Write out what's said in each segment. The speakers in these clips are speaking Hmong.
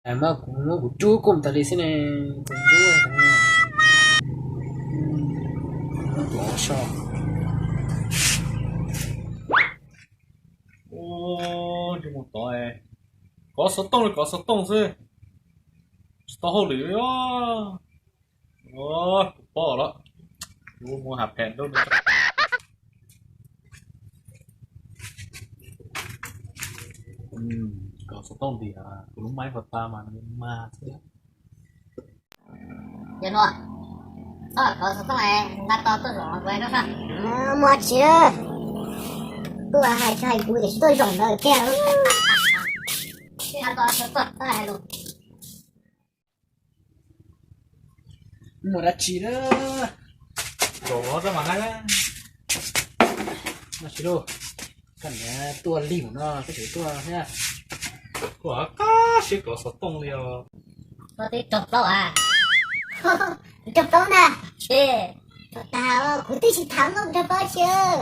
Mas kuv muab kuv rub koom tas li xwb ne, kuv rub tuav so. Ua, ntsej muag tod, kov xov tooj li kov xov tooj xwb, tsis tau hauj lwm li os. Kuv paub lawm, kuv mus hav phem nrau. Kov xov tooj tias kuv lub maib pos tas mas nws mag xwb. Yog no, koj kov xov tooj na, to tuaj zaum kuv no. Muaj tsis, tuaj hais hais kuv tias tsis tuaj zaum ntawd thiab. Mus dab tsi na? Zaum no txaj mam hais na. Koj niam tuaj lig mus no koj tseem tuaj thiab. Kuv kab siab kov xov tooj li os. Koj twb raug plaub a? Raug plaub ntag. Tsis, raug tag, kuv twb tsis tham nkauj raug plaub tsis.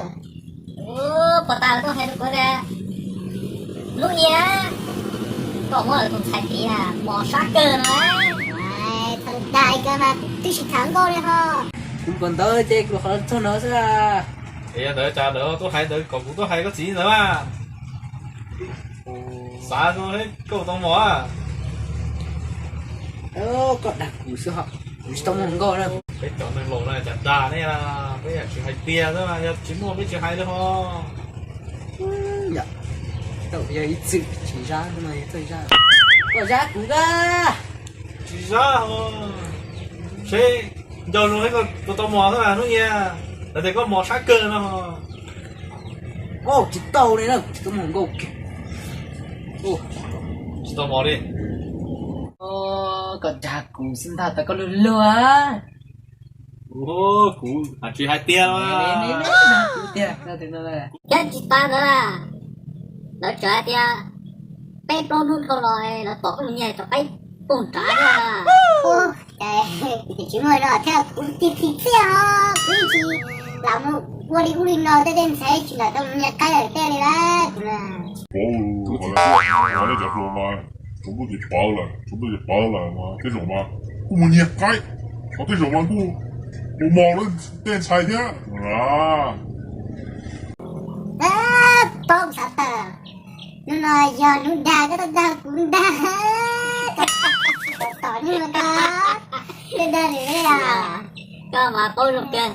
Pos tas tuaj hais rau kuv tias lub niag koj muab lawv tus ntxhais tias mos sab kawg no. Thaum dag kawg mas twb tsis tham nkauj li ho. Kuv kom ntawd ces kuv qhov txog no xwb. Es yog ntawd cas lawv tuaj hais ntawd kom kuv tuaj hais koj txiv ntawd mas. Xav koj tau mos. Koj dag kuv xwb ho, kuv tsis tau muaj nkauj na. Peb cov neeg laus no cas dag ne, peb yam tsis hais tiag xwb, yog tsis muaj peb tsis hais li ho. Yog ib txwm tsis zab no, koj zab kuv a. Tsis zab, seb nco zoo koj tau mos xwb mas hnub niag lawv tias koj mos sab kawg no. Tsis tau li na, tsis tau mos nkauj kiag. Tsis tau mos li. Koj dag kuv xwb ntag, tau koj luag luag. Kuv tsis hais tiag. Dag kuv tiag. Yog tsis tas ntawd, lawv tseem hais tias peb plaub hnub dhau los lawv tom koj mus nyiag cov qaib pug nrad. Tsis muaj no thiab, kuv tig tig txiaj os, kuv yeej tsis lam mus ua li ub li no, tej tej ntxhais tsis lam tau mus nyiag qaib lawm tej li lawm. Kuv nej cov hluas mas tsuas muaj kev pawv lawm, tsuas muaj kev pawv lawm mas tej zaum mas kuj mus nyiag qaib, ho tej zaum mas kuj mus mos tej ntxhais thiab. Paub xav tawm, hnub no yog hnub dag koj tuaj dag kuv ntag. Tom hnub no koj tuaj dag lwm os. Koj mas paub zoo kawg.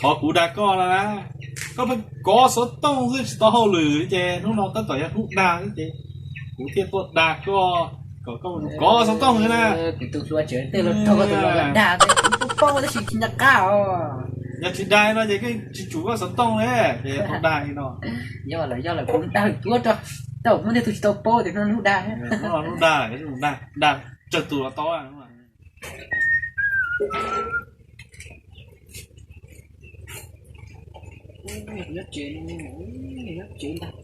Qhov kuv dag koj no na, koj pheej kov xov tooj xwb tsis tau hauj lwm ces hnub no tab tom yog hnub dag xwb ces kuv thiaj tuaj dag koj, kom koj mus kov xov tooj xwb na. Kuv tus hluas tsev tej los raug koj tus hluas dag, kuv paub tab sis tsis nco qab os. Yog tsis dag no ces koj tsis tsum koj xov tooj li, ces tau dag li no. Yog lawm yog lawm, kuv dag cuab rau, tau muaj tej tug tsis tau paub tias hnub dag. Hnub dag, dag tsawg tus los tau. Nyob tsev, nyob tsev ntag,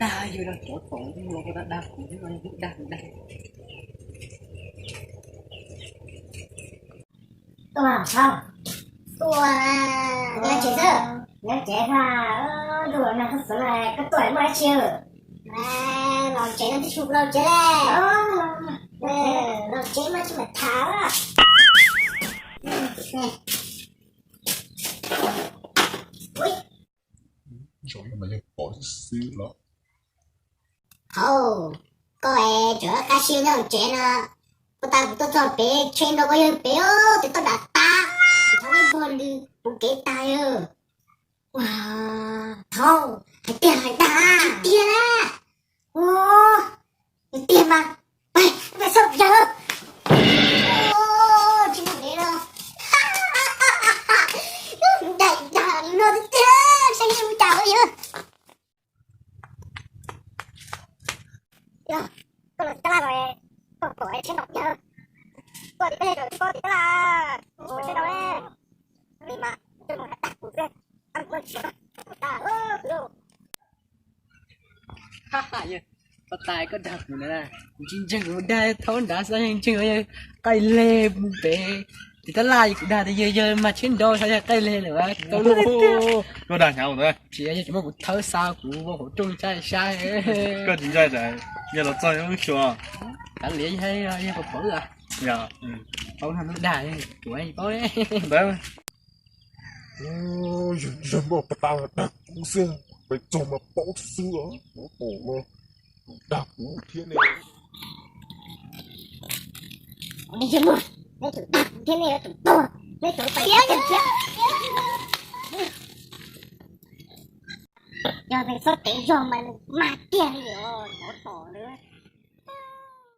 dag yog cov tom los dag kuv, dag dag. Tuaj, tuaj, nyob tsev xwb, nyob tsev xwb, ntuj no koj tuaj muaj dab tsi? Los tsev no twb tsis los tsev li, los tsev mas tsis mam tham. Zaum no mas yeej pom xwb los. Hauv, koj es tseem qab siab nyob tsev no, ua tas kuv tuaj txog pem tsheb nrau koj yawg pem, tes toj dam tas, txhob ib npog lw puv kev tag yawg. Ua, thaub, hais tiag hais dag tiag na. Ua, tiag mas, pais, pais xauj kuv yawg. Tsis muaj kev no, dag dag li no tiag tiag, saib yawg ua cas yawg. Yog, koj los tsis tab laj, koj pom tsheb nrau yawg, koj tim tab laj, koj tim tab laj, koj tsheb nrau li, li mas koj mus tag kuv xwb, tag kuv tsis tag. Pab tais koj dag kuv na, kuv tsis ntseeg kuv dag thaub nrad xwb, yeej ntseeg yawg qaij leg mus pem tim tab laj, kuv dag tias yawg yawg mas tsheb nrau xyov yawg qaij leg lawm tau luaj tiag. Koj dag hnyav ua ntawd. Tsis, yawg tsis muab kuv thawb xa kuv ua hauv rooj saib saib. Koj tsis ntshai yawg los txog wb xyuas? Kav liam yog yog paub paub, paub no lub dag, kuv paub. Yog muaj pas tas dag kuv xwb, pes txog mas paub xwb, paub no, dag kuv thiab ne. Kuv li yog muaj, neb tus dag kuv thiab, neb yuav tsum tuag, neb tus pes thiab. Yog nws txhob tev zog mas nws mag tiag li.